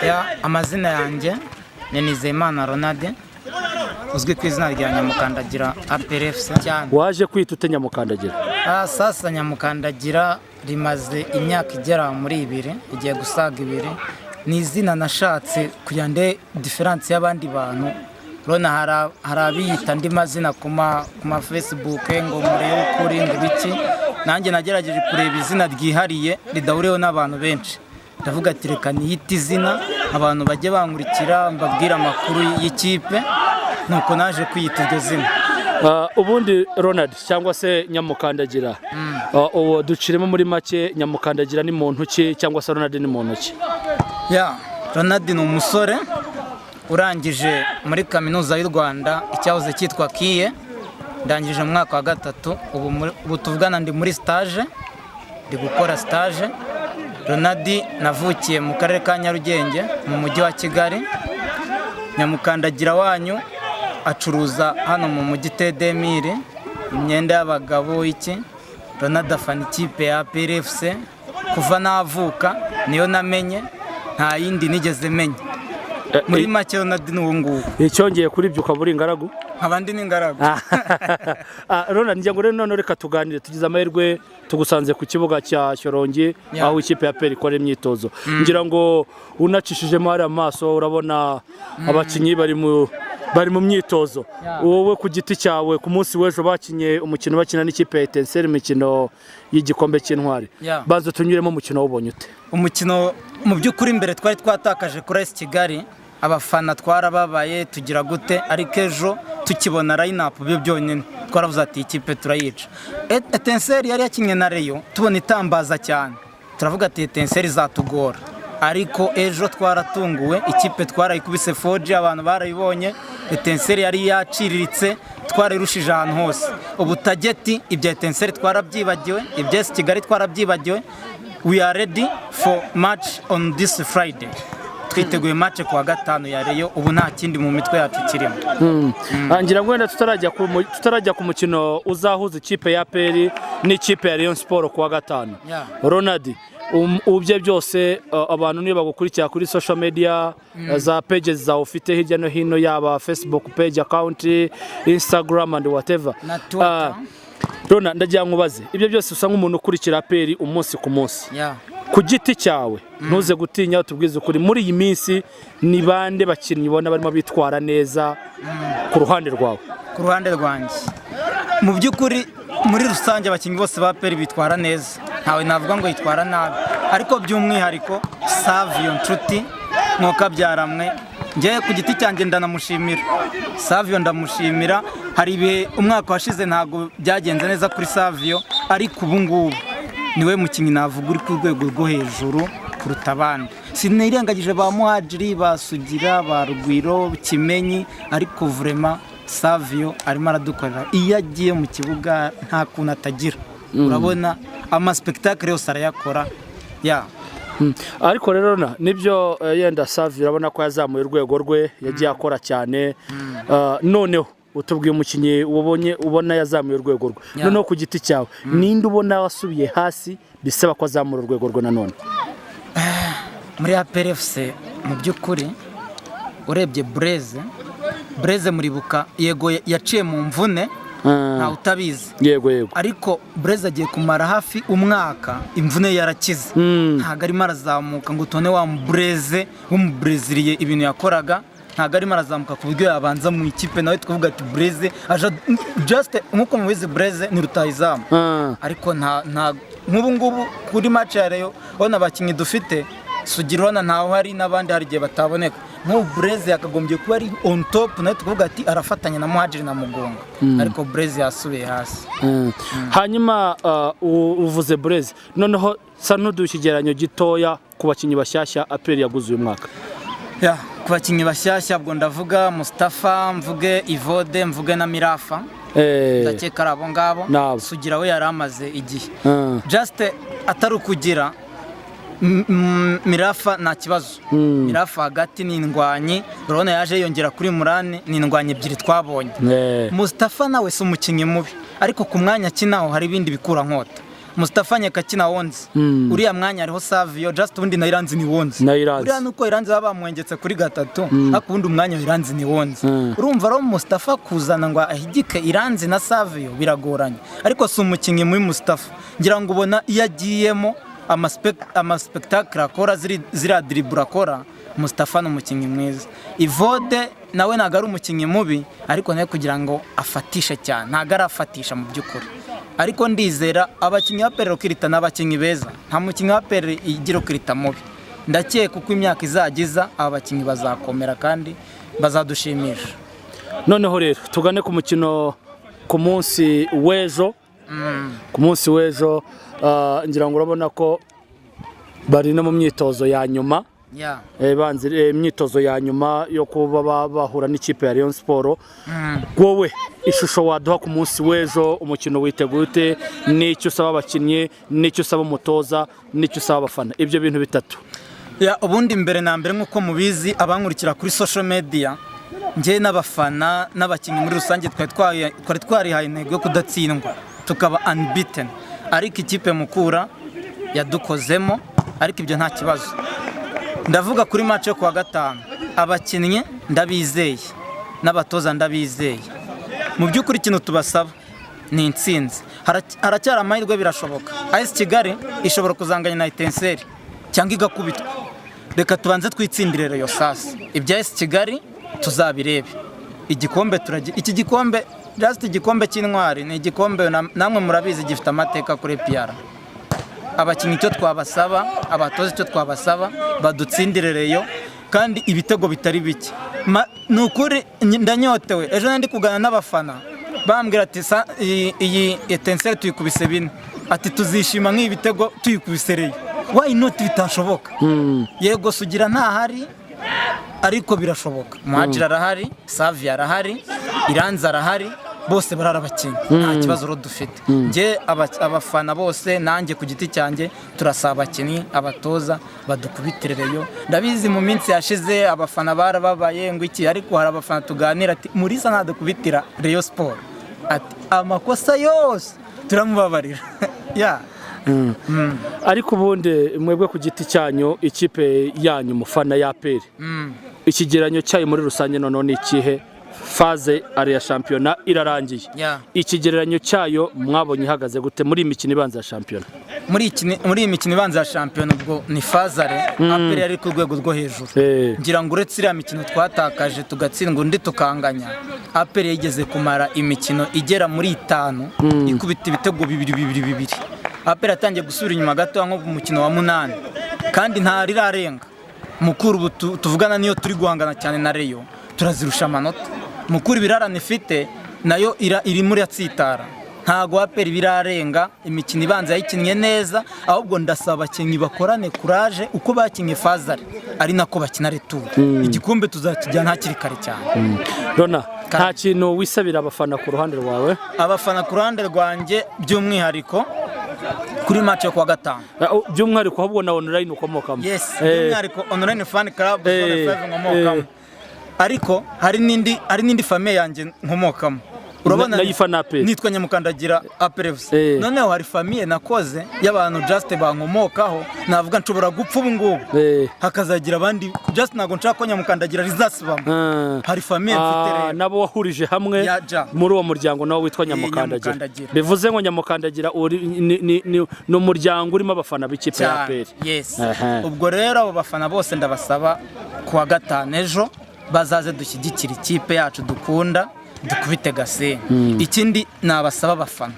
Ya, amazina yanjye ni Nizeyimana Ronald, uzwi ku izina rya Nyamukandagira APR FC cyane. Waje kwita ute Nyamukandagira? Ah, sasa Nyamukandagira rimaze imyaka igera muri 2, igiye gusaga 2. Ni izina nashatse kugira nde différence y'abandi bantu. Urabona hari abiyita andi mazina ku ma Facebook, ngo murebe ukuri, ngo ibiki. Nanjye nagerageje kureba izina ryihariye ridahuriweho n'abantu benshi, ndavuga ati reka niyite izina abantu bajye bankurikira, mbabwire amakuru y'ikipe. Nuko naje kwiyita iryo zina. Ubundi Ronald cyangwa se Nyamukandagira, ubu duciremo muri make, Nyamukandagira ni muntu ki, cyangwa se Ronald ni muntu ki? Ya, Ronald ni umusore urangije muri Kaminuza y'u Rwanda, icyahoze cyitwa KIE. Ndangije mu mwaka wa gatatu ubu. Ubu tuvugana ndi muri stage, ndi gukora stage. Ronald, navukiye mu karere ka Nyarugenge, mu mujyi wa Kigali. Nyamukandagira wanyu acuruza hano mu mujyi Tedemire, imyenda y'abagabo iki. Ronald afana ikipe ya APR FC kuva navuka, niyo namenye, nta yindi nigeze menya. Muri make, Ronald ni uwo nguwo. Icyongeye kuri ibyo, ukaba uri ingaragu? Nkaba ndi n'ingaragu. Ronald, ngira ngo rero none reka tuganire. Tugize amahirwe tugusanze ku kibuga cya Shyorongi, aho ikipe ya APR ikora imyitozo. Ngira ngo unacishijemo hariya amaso, urabona abakinnyi bari mu myitozo. Wowe ku giti cyawe, ku munsi w'ejo bakinye umukino, bakina n'ikipe ya Etincelle, imikino y'igikombe cy'Intwari. Banza tunyuremo, umukino wawubonye ute? Umukino, mu by'ukuri, mbere twari twatakaje kuri AS Kigali, abafana twarababaye, tugira gute, ariko ejo tukibona line-up byo byonyine twaravuze ati ikipe turayica. Etincelle yari yakinnye na Rayon, tubona itambaza cyane, turavuga ati Etincelle izatugora, ariko ejo twaratunguwe, ikipe twarayikubise foji, abantu barayibonye. Etincelle yari yaciriritse, twarayirushije ahantu hose. Ubu target, ibya Etincelle twarabyibagiwe, ibya AS Kigali twarabyibagiwe. We are ready for match on this Friday. Twiteguye match ku wa gatanu ya Rayon. Ubu nta kindi mu mitwe yacu kirimo. Ngira ngo wenda tutarajya ku mukino uzahuza ikipe ya APR n'ikipe ya Rayon Sport ku wa gatanu, Ronald, ubye byose, abantu niba bagukurikira kuri social media, za pages zawe ufite hirya no hino, yaba Facebook page, account, Instagram and whatever, Na Twitter. Ronald, ndagira ngo ubaze, ibyo byose usa nk'umuntu ukurikira APR umunsi ku munsi, ku giti cyawe, ntuze gutinya, tubwize ukuri, muri iyi minsi ni bande bakinnyi ubona barimo bitwara neza ku ruhande rwawe? Ku ruhande rwanjye, mu by'ukuri, muri rusange abakinnyi bose ba APR bitwara neza, ntawe navuga ngo yitwara nabi, ariko by'umwihariko Savio Nshuti mwokabyaramwe, njyewe ku giti cyanjye ndanamushimira. Savio ndamushimira. Hari ibihe umwaka washize ntabwo byagenze neza kuri Savio, ariko ubu ngubu niwe mukinnyi navuga uri ku rwego rwo hejuru kuruta abandi. Sinirengagije ba Muhajiri, ba Sugira, ba Rugwiro, Kimenyi, ariko vraiment Savio arimo aradukorera. Iyo agiye mu kibuga nta kuntu atagira, urabona ama spectacle yose arayakora ya. Ariko rero nibyo, yenda Savio urabona ko yazamuye urwego rwe, yagiye akora cyane. Noneho utubwiye umukinnyi ubonye, ubona yazamuye urwego rwe. Noneho ku giti cyawe, ninde ubona wasubiye hasi, bisaba ko azamura urwego rwe nanone? Muri APR FC, mu by'ukuri, urebye Blaise, Blaise muribuka, yego yaciye mu mvune, ntawe utabizi, yego yego. ariko Blaise agiye kumara hafi umwaka imvune yarakize. Ntabwo arimo arazamuka ngo tubone wa Blaise w'umubreziliye, ibintu yakoraga. Ntabwo arimo arazamuka ku buryo yabanza mu ikipe nawe tukavuga ati Blaise aje. Just nk'uko mubizi, Blaise ni rutahizamu, ariko nta nk'ubu ngubu kuri match ya Rayon, ubona abakinnyi dufite, Sugira urabona ntawe uhari, n'abandi hari igihe bataboneka. Nk'ubu Blaise yakagombye kuba ari on top, nawe tukavuga ati arafatanya na Muhajiri na Mugunga, ariko Blaise yasubiye hasi. Hanyuma uvuze Blaise, noneho sa n'uduha ikigereranyo gitoya ku bakinnyi bashyashya APR yaguze uyu mwaka. Ya, ku bakinnyi bashyashya, ubwo ndavuga Mustafa, mvuge Ivode, mvuge na Mirafa. Ndakeka ari abo ngabo. Nabo. Sugira we yari amaze igihe. Just atari ukugira Mirafa nta kibazo. Mirafa hagati ni indwanyi, urabona yaje yongera kuri Murani, ni indwanyi ebyiri twabonye. Mustafa nawe si umukinnyi mubi, ariko ku mwanya akinaho hari ibindi bikurankota. Mustafa Nyakakina 11. Uriya mwanya hariho Savio, just ubundi na Iranzi ni 11. Na Iranzi. Uriya nuko Iranzi baba bamwengetse kuri gatatu, ariko ubundi umwanya wa Iranzi ni 11. Urumva rero Mustafa kuzana ngo ahigike Iranzi na Savio biragoranye, ariko si umukinnyi mubi Mustafa. Ngira ngo ubona iyo agiyemo ama spectacle akora, ziriya dribble akora. Mustafa ni umukinnyi mwiza. Ivode nawe ntabwo ari umukinnyi mubi, ariko nawe kugira ngo afatishe cyane ntabwo arafatisha mu by'ukuri. Ariko ndizera abakinnyi ba APR recruta ni abakinnyi beza. Nta mukinnyi wa APR igira recruta mubi. Ndakeka uko imyaka izajya iza, aba bakinnyi bazakomera kandi bazadushimisha. Noneho rero tugane ku mukino ku munsi w'ejo. Ku munsi w'ejo, ngira ngo urabona ko bari no mu myitozo ya nyuma. Banze imyitozo ya nyuma yo kuba bahura n'ikipe ya Rayon Sport. Wowe ishusho waduha ku munsi w'ejo, umukino witeguye ute? N'icyo usaba abakinnyi, n'icyo usaba umutoza, n'icyo usaba abafana, ibyo bintu bitatu. Ya, ubundi mbere na mbere, nk'uko mubizi abankurikira kuri social media, njye n'abafana n'abakinnyi muri rusange twari twarihaye intego yo kudatsindwa, tukaba unbeaten, ariko ikipe Mukura yadukozemo, ariko ibyo nta kibazo. Ndavuga kuri match yo kuwa gatanu, abakinnyi ndabizeye n'abatoza ndabizeye. Mu by'ukuri ikintu tubasaba ni intsinzi. Haracyari amahirwe, birashoboka. AS Kigali ishobora kuzanganya na Etincelles cyangwa igakubitwa. Reka tubanze twitsindire Rayon sasa, ibya AS Kigali tuzabirebe. Igikombe turagi, iki gikombe, just igikombe cy'intwari, ni igikombe namwe murabizi gifite amateka kuri APR. Abakinnyi icyo twabasaba, abatoza icyo twabasaba, badutsindire Rayon kandi ibitego bitari bike. Ni ukuri ndanyotewe. Ejo nari ndi kuganira n'abafana, bambwira ati: "Iyi Etincelles tuyikubise 4," ati: "Tuzishima nk'ibi bitego tuyikubise Rayon." Why not? Bitashoboka? Yego, Sugira ntahari, ariko birashoboka. Muhajiri arahari, Savi arahari, Iranzi arahari, bose barara abakinnyi, nta kibazo rero dufite. Njye abafana bose nanjye ku giti cyanjye turasaba abakinnyi, abatoza badukubitire Rayon. Ndabizi mu minsi yashize abafana barababaye ngo iki, ariko hari abafana tuganira ati: "Mulisa ntadukubitira Rayon Sport," ati: "Amakosa yose turamubabarira." Ya. Ariko ubundi mwebwe ku giti cyanyu, ikipe yanyu mufana ya APR, ikigereranyo cyayo muri rusange noneho ni ikihe? Phase aller ya shampiyona irarangiye. Ikigereranyo cyayo mwabonye ihagaze gute muri iyi mikino ibanza ya shampiyona? Muri iyi mikino ibanza ya shampiyona, ubwo ni phase aller, APR yari ku rwego rwo hejuru. Ngira ngo uretse iriya mikino twatakaje tugatsindwa undi tukanganya, APR yigeze kumara imikino igera muri itanu ikubita ibitego bibiri bibiri bibiri. APR yatangiye gusubira inyuma gato nko mu mukino wa munani, kandi nta rirarenga. Mukuru ubu tuvugana niyo turi guhangana cyane na Rayon, turazirusha amanota. Mukuru ibirarane ifite nayo irimo iratsitara. Ntago APR birarenga, imikino ibanza yayikinnye neza. Ahubwo ndasaba abakinnyi bakorane courage uko bakinnye phase aller ari nako bakina retour. Igikombe tuzakijyana hakiri kare cyane. Rona, nta kintu wisabira abafana ku ruhande rwawe? Abafana ku ruhande rwanjye, by'umwihariko kuri match yo kuwa gatanu. By'umwihariko ahubwo na online ukomokamo. Yes, by'umwihariko Online Fan Club Zone 5 nkomokamo. Ariko hari n'indi famille yanjye nkomokamo, urabona. Nayo ifana APR. Nitwa Nyamukandagira APR FC. Noneho hari famille nakoze y'abantu just bankomokaho, navuga nshobora gupfa ubu ngubu, hakazagira abandi. Just ntabwo nshaka ko Nyamukandagira rizasibama. Hari famille mfite rero. Nabo wahurije hamwe Ya, ja. muri uwo muryango nawo witwa Nyamukandagira. Nyamukandagira. Bivuze ngo Nyamukandagira ni umuryango urimo abafana b'ikipe ya Cyane. APR. Yes. Aha. Ubwo rero abo bafana bose ndabasaba kuwa gatanu ejo bazaze dushyigikire ikipe yacu dukunda, dukubite Gasenyi. Ikindi nabasaba abafana,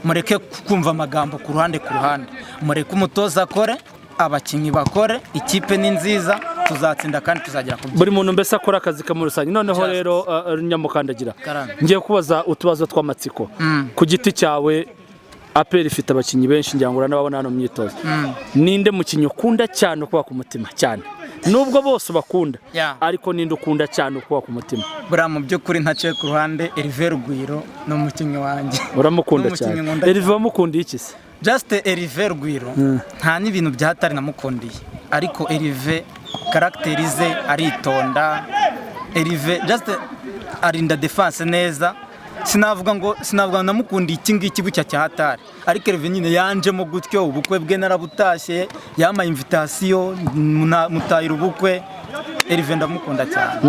mureke kumva amagambo ku ruhande ku ruhande, mureke umutoza akore, abakinnyi bakore. Ikipe ni nziza, tuzatsinda kandi tuzagera ku Buri muntu mbese akora akazi ke muri rusange. Noneho Just. rero Nyamukandagira, Karame. ngiye kubaza utubazo tw'amatsiko. Ku giti cyawe, APR ifite abakinnyi benshi, ngira ngo uranababona hano mu myitozo. Ninde mukinnyi ukunda cyane ukuba ku mutima cyane, nubwo bose ubakunda, ariko ninde ukunda cyane ukuba ku mutima? Buriya mu by'ukuri ntaciye ku ruhande, Hervé Rugwiro ni umukinnyi wanjye. Uramukunda Ni umukinnyi cyane? nkunda. Hervé wamukundiye iki se? Just Hervé Rugwiro nta n'ibintu bya hatari namukundiye, ariko Hervé caractère ze, aritonda. Hervé just arinda défense neza. Sinavuga ngo namukundiye iki ngiki bucya cya hatari, ariko Herve nyine yanjemo gutyo. Ubukwe bwe narabutashye, yampaye invitation, mutahira ubukwe. Herve ndamukunda cyane.